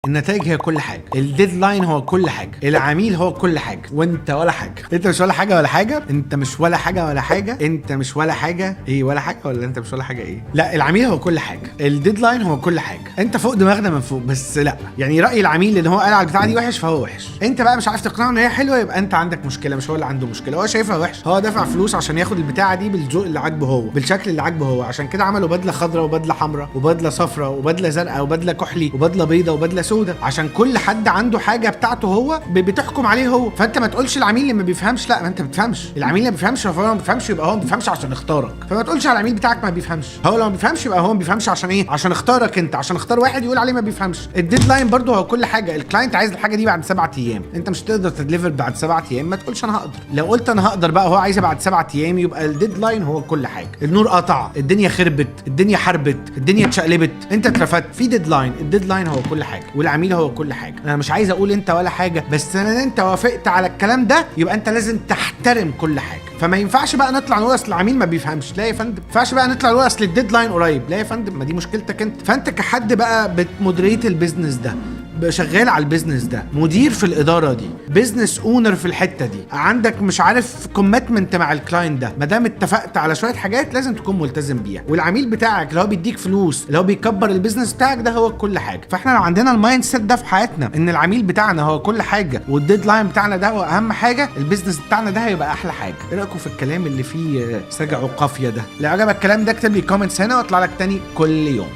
النتائج هي كل حاجه، ال deadline هو كل حاجه، العميل هو كل حاجه، وانت ولا حاجه. انت مش ولا حاجة ولا حاجه، انت مش ولا حاجة ولا حاجه، انت مش ولا حاجه. ايه ولا حاجه؟ ولا انت مش ولا حاجة ايه؟ لا، العميل هو كل حاجه، ال deadline هو كل حاجه، انت فوق دماغنا من فوق. بس لا، يعني راي العميل اللي هو قال على البتاعه دي وحش فهو وحش. انت بقى مش عارف تقنعه ان هي حلوه، يبقى انت عندك مشكله، مش هو اللي عنده مشكله. هو شايفها وحش، هو دفع فلوس عشان ياخد البتاعه دي بالذوق اللي عاجبه هو، بالشكل اللي عاجبه هو. عشان كده عملوا بدله خضراء وبدله حمراء وبدله صفراء وبدله زرقاء وبدله كحلي وبدله بيضاء وبدله سوداء، عشان كل حد عنده حاجة بتاعته هو بتحكم عليه هو. فانت ما تقولش العميل اللي ما بيفهمش، لا، ما انت بتفهمش. العميل اللي ما بيفهمش، هو ما بيفهمش، يبقى هو ما بيفهمش عشان اختارك. فما تقولش على العميل بتاعك ما بيفهمش. هو لو ما بيفهمش يبقى هو ما بيفهمش عشان ايه؟ عشان اختارك انت، عشان اختار واحد يقول عليه ما بيفهمش. ال deadline برضو هو كل حاجه. ال client عايز الحاجة دي بعد 7 ايام، انت مش تقدر ت deliver بعد 7 ايام، ما تقولش انا هقدر. لو قلت انا هقدر بقى، هو عايزها بعد 7 ايام، يبقى ال deadline هو كل حاجه. النور قطع، الدنيا خربت، الدنيا حربت، الدنيا اتشقلبت، انت اترفدت، في deadline. ال deadline هو كل حاجة والعميل هو كل حاجه. انا مش عايز اقول انت ولا حاجه، بس انا انت وافقت على الكلام ده، يبقى انت لازم تحترم كل حاجه. فما ينفعش بقى نطلع نقول اصل العميل ما بيفهمش، لا يا فندم. ما ينفعش بقى نطلع نقول اصل ال deadline قريب، لا يا فندم، ما دي مشكلتك انت. فانت كحد بقى بت moderate ال business ده، شغال على ال business ده، مدير في الادارة دي، business owner في الحتة دي، عندك مش عارف commitment مع ال client ده، ما دام اتفقت على شوية حاجات لازم تكون ملتزم بيها. والعميل بتاعك اللي هو بيديك فلوس، اللي هو بيكبر ال business بتاعك ده، هو كل حاجه. فاحنا لو عندنا ال mindset ده في حياتنا، ان العميل بتاعنا هو كل حاجة وال deadline بتاعنا ده هو اهم حاجه، ال business بتاعنا ده هيبقى احلى حاجه. ايه رايكم في الكلام اللي فيه سجع وقافيه ده؟ لو عجبك الكلام ده اكتب لي comments هنا واطلع لك تاني كل يوم.